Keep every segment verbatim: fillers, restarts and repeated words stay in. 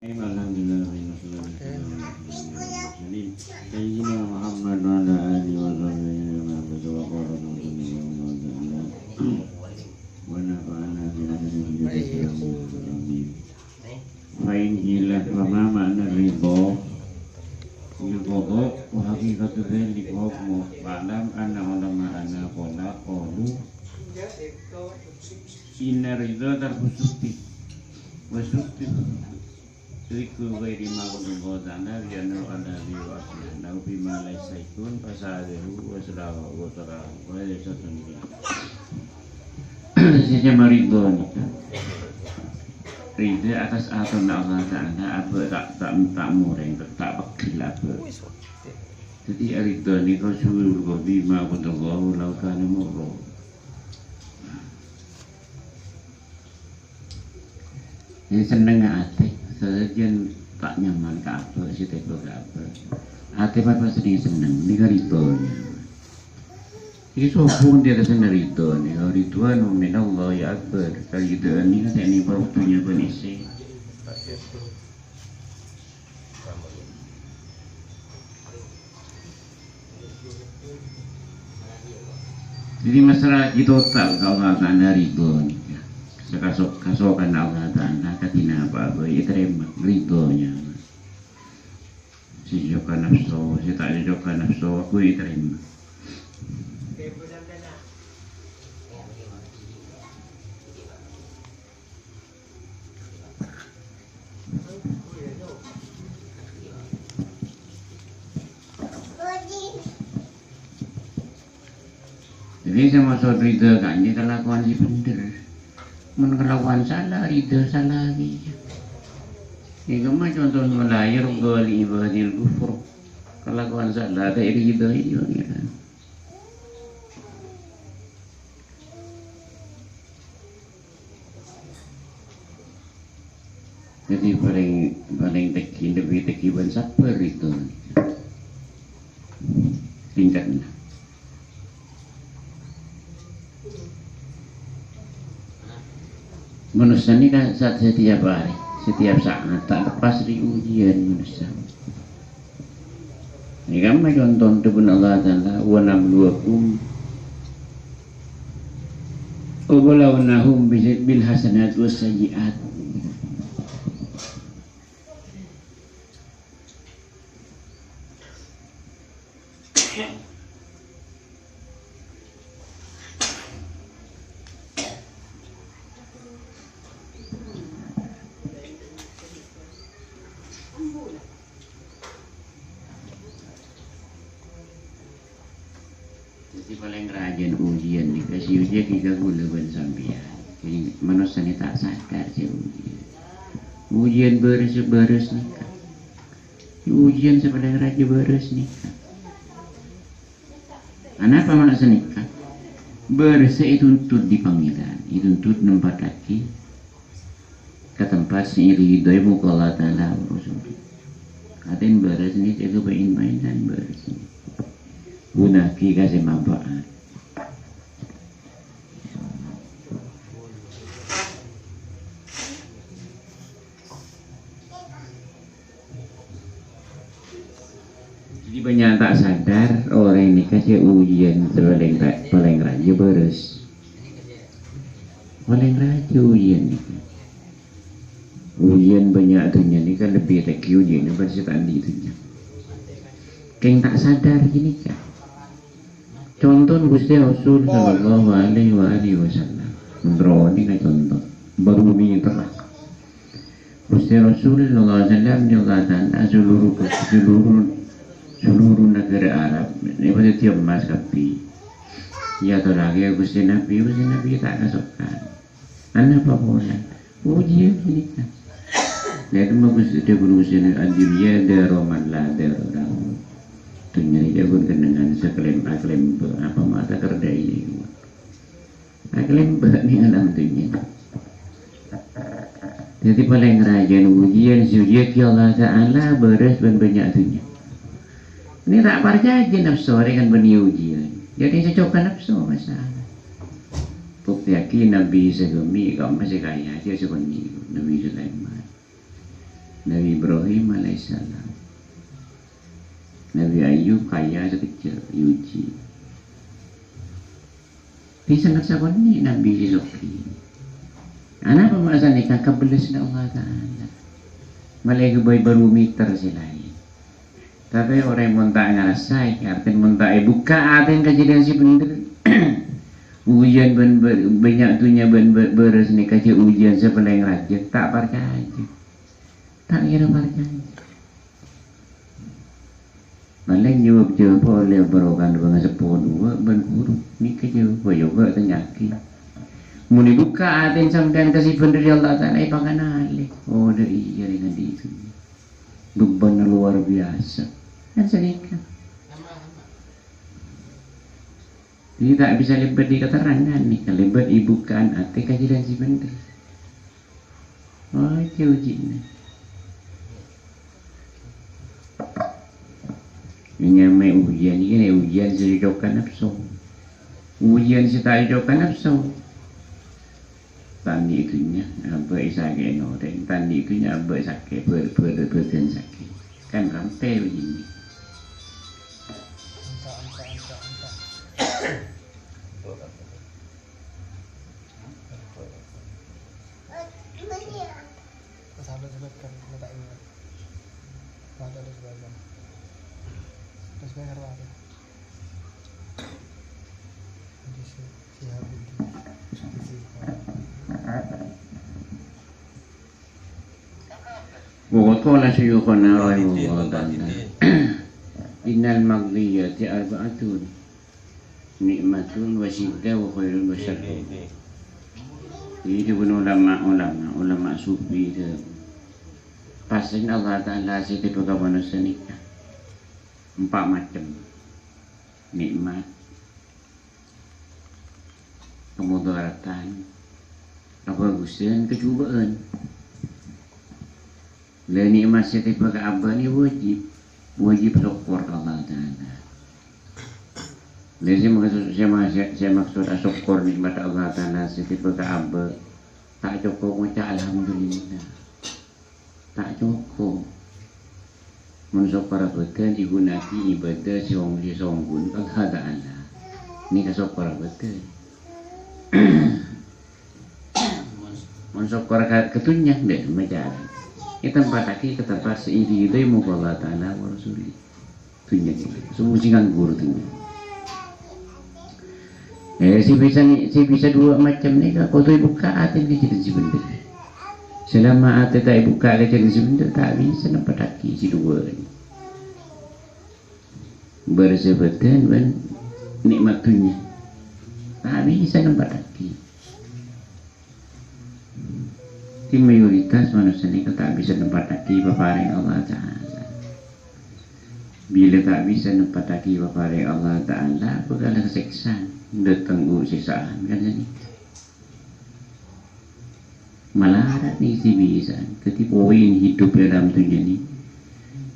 Alhamdulillah, wassalatu wassalamu ala asyrofil mursalin, sayyidina Muhammad wa ala alihi wa sahbihi wa man walah. Wa qala Rasulullah sallallahu alaihi wasallam, wa nafa'ana bi ilmihi wa bi barakatihi. Amin. Fa in qila, fa ma ma'na ridha bil qada wa haqiqatu dzalika hukmu? Fa'lam anna ulama'ana qala, qalu inna ridha tarku sukhti wa sukhtu ridha ghairi ma qadallahu ta'ala, bi annahu alladzi yu'akhiruna bima laysa yakun, fasa'adahu wa salahu wa salahu wa laysa sendiri. Sè nyama ridha nèka, ridha atas atoranna Allah Ta'ala, abâ' ta', ta', ta' morèng, ta' pegghel abâ'. Dhâddhi, ridha nèka suwul qadhi ma qadallahu law kana murra. Jadi, sennengnga atè, sajân ta' nyaman ka abâ', sè tèba ka abâ'. Atè pas-pas senneng, nèka ridhâna. Iki sobung di atas ridho ni, ridwanu minallahi akbar. Karidhoan ni kan ini perutnya kondisi. Jadi masalah kita tak kalau Allah Ta'ala ridho ni, ya. Sekaso-, kasokan Allah Ta'ala, kadhi napa bhâi ètarèma ridhonya. Sè cocok ka napso, sè ta' cocok ka napso, aku ètarèma. Jadi, sè maksod ridha kanjeng kalakowan sè bhendher. Mon kalakowan sala, ridha sala kèya. Nèka mah conto malaèr ghali ibadil kufur. Kalakowan sala ta' èridhâi Pangèran. Jadi palèng, palèng tèngghi, lebbi tèngghi bân sabbhâr itu. Tingkatnya. Manossa ni kan sa-, setiap hari, setiap saat, ta' lepas dâri ujian manossa. Ini kan conto dhâbuna Allah Ta'ala, "Wa nabluwakum, wa balawnahum bi-, bil hasanat was sayyi'at." Jadi palèng rajâna ujian nèka, sè ujian nèka kaulâ bân sampèyan. Jadi manossa ni ta' sadar sè ujian. Ujian bârâs-bârâs nèka. Ujian sè palèng rajâ bârâs nèka. Anapa manossa nèka? Bârâs sè ètuntut dâri Pangèran, ètuntut nempattaghi ka tempat sè èridhoi, moghâ Allah Ta'ala wa Rasul. Artèna bârâs nèka jâgâ maèn-maènan bârâs nèka. Ghuna'aghi ka sè manfaat. Jadi bânnya' ta' sadar orèng nèka sè ujian sè palèng ra-, palèng rajâ bârâs. Palèng rajâ ujian nèka. Ujian bânnya' dhunnya nèka lebbi tèngghi ujian bân sè ta' andi' dhunnya. Kèng ta' sadar ghânèka. Conto Ghustè Rasul sallallahu alaihi wa alihi wasallam. Mentro nèka conto. Baru mènta. Ghustè Rasul sallallahu alaihi wasallam nyatakan seluruh, seluruh, seluruh negara Arab. Ini pasti tiap emas kabbhi. Ya, tolak ya Ghustè Nabi, Ghustè Nabi ta' kasokan. Anapa polè? Ujian ghânèka. Lah, itu mah Ghustè, dhâbuna Ghustè, "Ad-dunya daru man la darara lahu." Dhunnya nèka ghun kennengngan sè kalem-, akalembâ', apa mata kerdai. Akalembâ' nèng alam dhunnya. Jadi palèng rajâna ujian, sè ujian ki Allah Ta'ala, bârâs bân bânnya' dhunnya. Ini ta' parcajâ napso rè kan bânnè ujian. Jadi sè cocok ka napso masalah. Buktèyaghi Nabi sè ghâmi, ka'emma sè kaya, sè ghâmi, Nabi Sulaiman. Nabi Ibrahim alaihissalam. Nabi Ayub kaya sakejjhâ' èuji. Bisa ngersa kone Nabi sè soghi. Ana pembahasan nèka kabellesna Allah Ta'ala. Malè ghâbây barometer sè laèn. Tapè orèng mon ta' ngarassa'è, artèna mon ta' èbukka' atèna ka jhâlân sè bhendher. Ujian bân bâ-, bânnya' dhunnya bân bâ-, bârâs nèka jhâ' ujian sè palèng rajâ, ta' parcajâ. Ta' kèra parcajâ. Malè nyowab-jowab olè bârokana bângaseppo duwâ' bân ghuru. Nèka jawab, "Yâ, Pak, tanya'aghi." Mon èbukka' atèna sampèyan ka sè bhendher dhâri Allah Ta'ala, èpakanalè. Oh, dâ' iyâ, rèng andi' itu. Bebanna luar biasa. Kan sanèka. Dhâddhi ta' bisa lèbât è katerrangan nèka, lèbât è bukka'an atè ka jhâlân sè bhendher. Oh, jhâ' ujina. Nyamaè ujian iki nè ujian sè cocok ka napso. Ujian sè ta' cocok ka napso. Tandhi dhunnya, abâ' sakè' nodeng, tandhi dhunnya abâ' sakè', bâ-, bâ-, bâdân sakè'. Kan rampè bâjinè. Terus sampai sebutkan, kita tak ingat. Mata terus belajar. Terus belajar apa? Jadi si, si Habib itu, si Habib. Wa qala syuyukhuna rahimahullah ta'ala, "Innal maghdiyati arba'atun, ni'matun wa syidda wa khairun wa syarrun." Jadi, pun ulama-ulama, ulama sufi itu, pasten Allah Ta'ala sè tèbâ ka manossa nèka empa' macem. Nikmat, kamodaratan, kabhâghusân, kajhubâ'ân. Lha, nikmat sè tèbâ ka abâ' nè wajib, wajib sokkor ka Allah Ta'ala. Lha, sè maksud, sè ma-, sè, sè maksud asokkor nikmat Allah Ta'ala sè tèbâ ka abâ', ta' cokop ngoca' alhamdulillah. Ta' cokop. Mon sokkorra bâdân èghuna'aghi ibadah sè ong-, sè songghun ka Allah Ta'ala. Nèka sokkorra bâdân. Mon, mon sokkor ka, ka dhunnya, ndâ', maca. Ètempattaghi ka tempat sè èridhoi moghâ Allah Ta'ala wa Rasulih. Dhunnya nèka. Semua sè nganggur dhunnya. Eh, sè bisa ni-, sè bisa duwâ' macem nèka kodhu èbukka' atèna ka jhâlân sè bhendher. Salama atè ta' èbukka' ka jhâlân sè bhendher, ta' bisa nempattaghi sè duwâ' nèka. Bârâssa bâdân bân nikmat dhunnya. Ta' bisa nempattaghi. Dhâddhi mayoritas manossa nèka ta' bisa nempattaghi paparèng Allah Ta'ala. Bilâ ta' bisa nempattaghi paparèng Allah Ta'ala, bhâkal kasèksaan, dâteng u-, sèksaan, kan sanèka. Malarat nèka sè bisa, dhâddhi poin hidup è alam dhunnya nèka.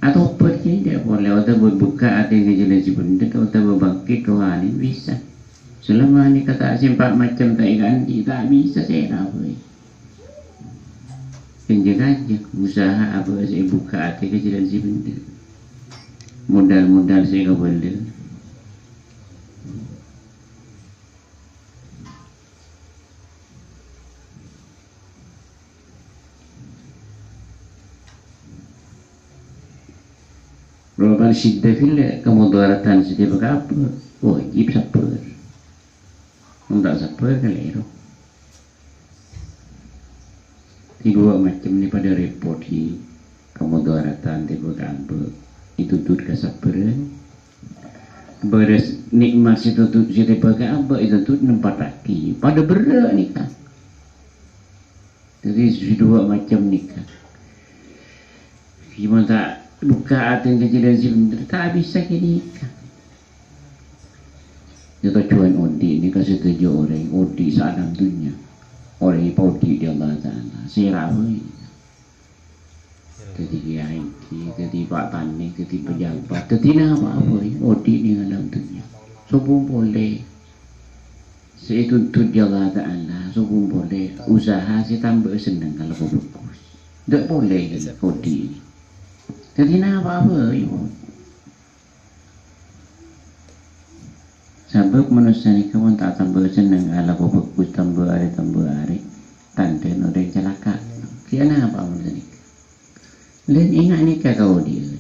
Atobât jârèya polè, otabâ bukka' atè ka jhâlân sè bhendher, otabâ bangkit rohani, bisa. Salama nèka ta' sè empa' macem ta' èkaandi', ta' bisa sè èrabai. Kanja-kanja, usaha abâ' sè èbukka' atè ka jhâlân sè bhendher. Modal-modal sè èkabâlâ. Ropan sidda fil kamodaratan sè tèbâ ka abâ', wajib sabbhâr. Mon ta' sabbhâr, kalèro. È duwâ' macem nèka padâ rèpot, ghi. Kamodaratan tèbâ ka abâ', ètuntut kasabbhârân. Bârâs nikmat sè tuntut, sè tèbâ ka abâ', ètuntut nempattaghi. Padâ berrâ' nèka. Dhâddhi, sè duwâ' macem nèka. Gimana ta' bukka' atèna ka jhâlân sè bhendher, ta' bisa ghânèka. Yâ, tojjhuwân odi' nèka sadhâjâ orèng, odi' saalam dhunnya. Orèng èpaodi' dâri Allah Ta'ala. Sè rabai. Dhâddhi kiai, dhâddhi patanè, dhâddhi pejabat, dhâddhi napa bhâi, odi' nèng alam dhunnya. Sobung polè. Sè ètuntut dâri Allah Ta'ala, sobung polè usaha sè tambâ senneng kalabân bhâghus. Dâ' polè odi'. Dhâddhi napa bhâi, Bu? Sabâb manossa nèka mon ta' atamba senneng alako bhâghus tamba arè tamba arè, tandhâna orèng calaka'. Kèya napa manossa nèka? Lèn enga' nèka kaodi'ân.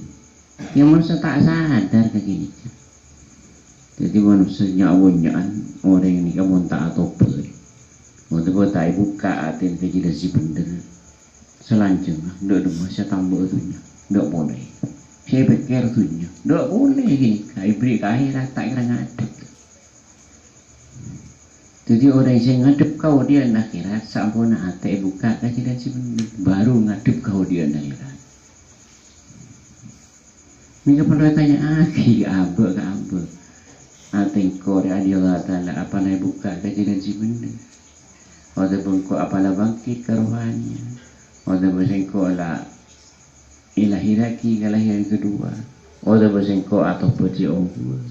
Yâ manossa ta' sadar ka ghânèka. Dhâddhi manossa nya'-bânnya'an orèng nèka mon ta' atobât, mon ta' èbukka' atèna ka jhâlân sè bhendher, salanjhângnga dâ' dhimma sè atamba dhunnya, dâ' polè. Sè èpèkkèr dhunnya, dâ' polè ghânèka, èberri' ka akhèrat ta' kèra ngadhep. Dhâddhi orèng sè ngadhep kaodi'ân akhèrat, samponna atè èbukka' ka jhâlân sè bhendher, bhuru ngadhep kaodi'ân akhèrat. Nèka parlo ètanya'aghi ka abâ' ka abâ'. Atè engko' rè adi' Allah Ta'ala apa la èbukka' ka jhâlân sè bhendher? Otabâ engko' apa la bangkit ka rohaniyan? Otabâ sèngko' la èlahèrraghi kalahiran kaduwâ? Otabâ sèngko' atobât sè ongghuwân?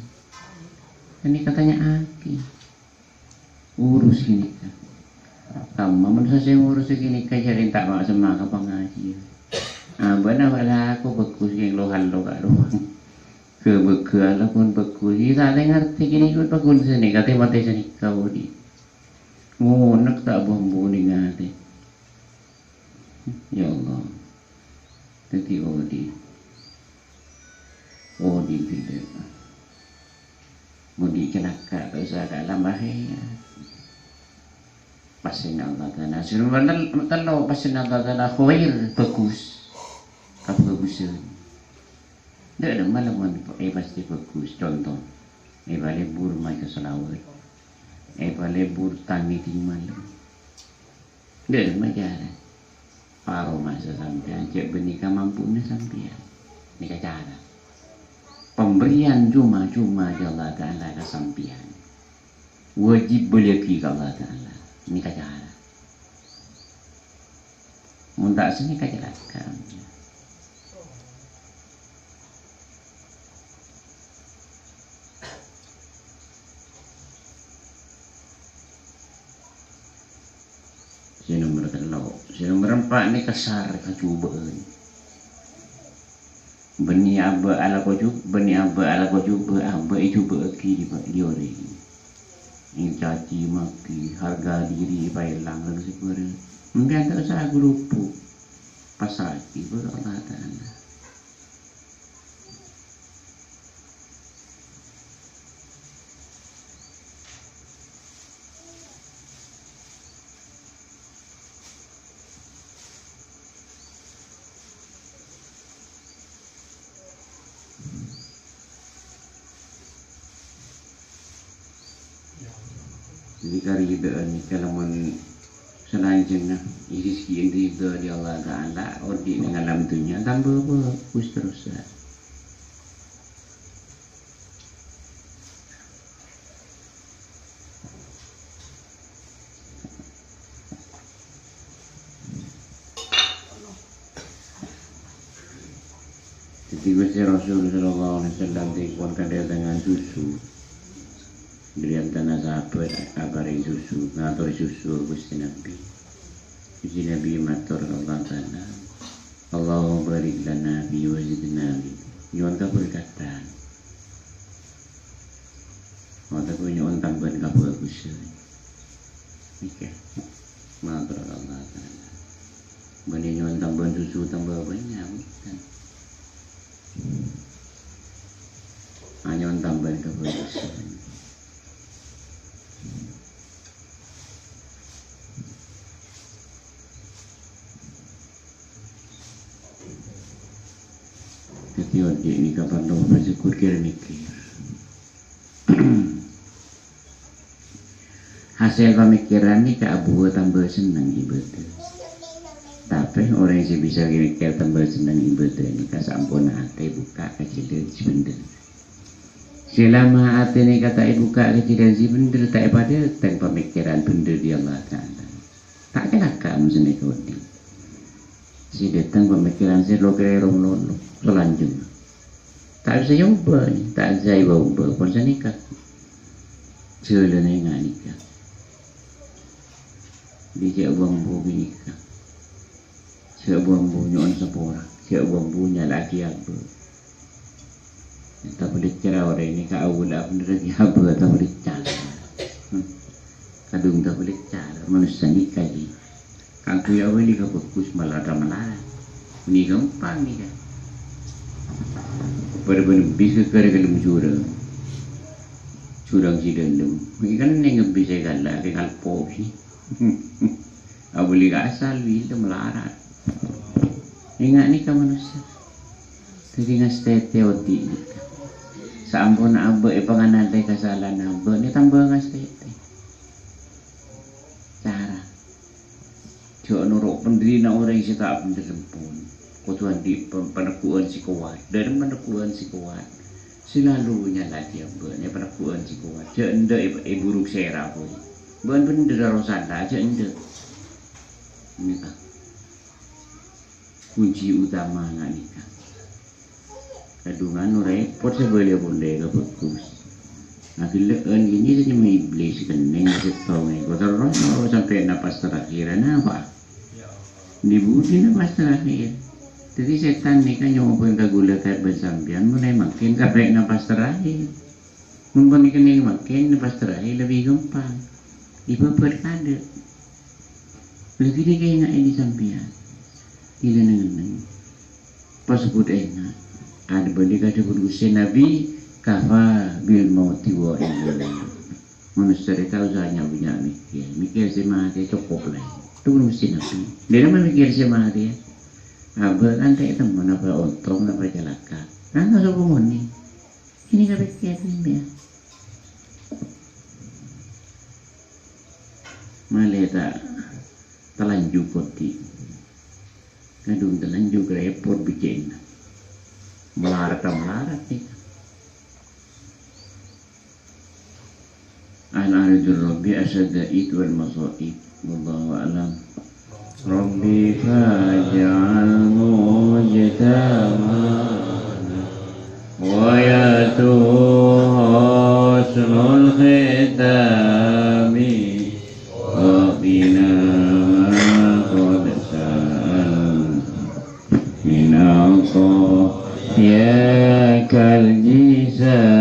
Nèka tanya'aghi. Urus ghânèka. Kamma manossa sè ngurus ghânèka jhâ' rèng ta' ma'-, semma' ka pangajiân. Abâ'na wa' lako bhâghus kèng lo-hallo ka' rowang. Ghâbâghâ alakon bhâghus. Iyâ ta' lè ngartè ghânèka paghun sanèka, tè-matè sanèka odi'. Ngonek ta' bambu nèng atè. Ya Allah. Dhâddhi odi'. Odi' ghellâ'. Mon odi' calaka', ta' osa ka alam akhèrat. Pastèna Allah Ta'ala. Sè nomer tel-, tello', pastèna Allah Ta'ala khair, bhâghus. Kabhâghusân. Dâ' dhimma la mon èpastè bhâghus. Conto, èpalebur maca shalawat. Èpalebur tang ngèdhing malem. Dâ' dhimma cara. Paro masa sampèyan, jhâ' bânnè kamampuna sampèyan. Nèka cara. Pemberian cuma-cuma dhâri Allah Ta'ala ka sampèyan. Wajib bâliyaghi ka Allah Ta'ala. Nèka cara. Mon ta' sanèka calaka'. Sè nomer tello'. Sè nomer empa' nèka sar kajhubâ'ân. Bânnè abâ' alako jhub-, bânnè abâ' alako jhubâ', abâ' èjhubâ'aghi bi' orèng. Ècaci maki, harga diri èpaèlang, laghu sè bârâ'. Sampèyan ta' osa aghulubuk. Pasra'aghi bi' Allah Ta'ala. Dhâddhi karidhâ'ân nèka lamon salajângnga èrejekkèn ridho dhâri Allah Ta'ala, odi' nèng alam dhunnya tambâ bhâghus terrosan. Dhâddhi Ghustè Rasul sallallahu alaihi wasallam dhâri pon kadhâtengngan susu. Dhâri antara sahabat aparèng susu, ngator susu Ghustè Nabbhi. Ghustè Nabbhi mator ka Allah Ta'ala, "Allahumma barik lana fi wa zidna min." Nyo'on kaberkatan. Otabâ nyo'on tambâ'ân kabhâghusân. Nèka. Mator ka Allah Ta'ala. Bânnè nyo'on tambâ'ân susu tambâ bânnya', bhunten. Nyo'on tambâ'ân kabhâghusân. Dhâddhi, odi' nèka parlo pajhughur kèr-mèkkèr. Hasèl pamèkkèran nèka abuwâ tambâ senneng ibâdâ. Tapè orèng sè bisa mèkkèr tambâ senneng ibâdâ nèka samponna atè èbukka' ka jhâlân sè bhendher. Selama atè nèka ta' èbukka' ka jhâlân sè bhendher, ta' èpadâteng pamèkkèran bhendher dhâri Allah Ta'ala. Ta' calaka' mon sanèka odi'. Sè dâteng pamèkkèran sè lo-kèro malolo, salanjhângnga. Ta' bisa èobâ, ta' bisa èobâ, pon sanèka. Jhâlânna ènga' nèka. Dhi cè' bâmbu ghânèka. Jhâ' bu-ambu nyo'on sapora, jhâ' bu-ambu nyala'aghi abâ'. Tabâlikcara orèng nèka aula bhender ghi' abâ' tabâlikcara. Hmm. Kadhung tabâlikcara, manossa nèka ghi. Kaangghuy abâli ka bhâghus malara-malara. Mènè ghâmpang nèka. Bâdâ bân bis ghâgghâr è ghâlem jurâng. Jurâng sè dhâlem. Nèka nèng bis è ghâlâ', è kalpo ghi. Abâli ka asal, bilâ malarat. Enga' nèka manossa. Dhâddhi ngastètè odi' nèka. Saamponna abâ' èpanganalè kasala'anna abâ', nè tamba ngastètè. Cara. Jhâ' noro' pendhirina orèng sè ta' bhender empon. Kodhu andi' pem-, paneggu'ân sè kowat. Dâlem paneggu'ân sè kowat. Selalu nyala'aghi abâ', nè paneggu'ân sè kowat. Jhâ' endâ' è-, èburuk sèra, boy. Bân bhender aro sala, jhâ' endâ'. Nèka. Kunci utama nga' nèka. Kadhung anu rèpot sè bâlâ polè ka bhâghus. Aghellâ'ân kènè' sè nyamana iblis kennèng sèttong èko terros sampè' napas terakhir. Napa? Di budi napas terakhir. Dhâddhi sètan nèka nyobâ ka ghulâ ka bân sampèyan molaè mangkèn sampè' napas terakhir. Mon panèka nèng mangkèn, pas terakhir lebbi ghâmpang. Èbâbât kaadâ'. Lagi nèka ènga'è bi' sampèyan. Ila neng-enneng. Pas sebut enga'. Kan bâli ka dhâbuna Ghustè Nabi, "Kafa bil mauti wa'idhan." Manossa rè ta' osa nya-, nya-, mèkkèr. Mèkkèr sè matè cokop la. Dhâbuna Ghustè Nabi. Dhâri ma' mèkkèr sè matè, ya? Abâ' kan ta' ètemmo napa ontong, napa calaka. Kan ta' sapa monè. Kènè' kapèkkèr sampèyan. Malè ta-, talanjhu odi'. Kadhung talanjhu rèpot bhâjâna. Malarat ta' malarat nèka. Ana ridho Rabbi asyadda id wal masaib. Wallahu a'lam. رب فاجعل مجتمعنا ويتوب حسن الختام وقنا ما قد سألنا من عطاياك الجسام.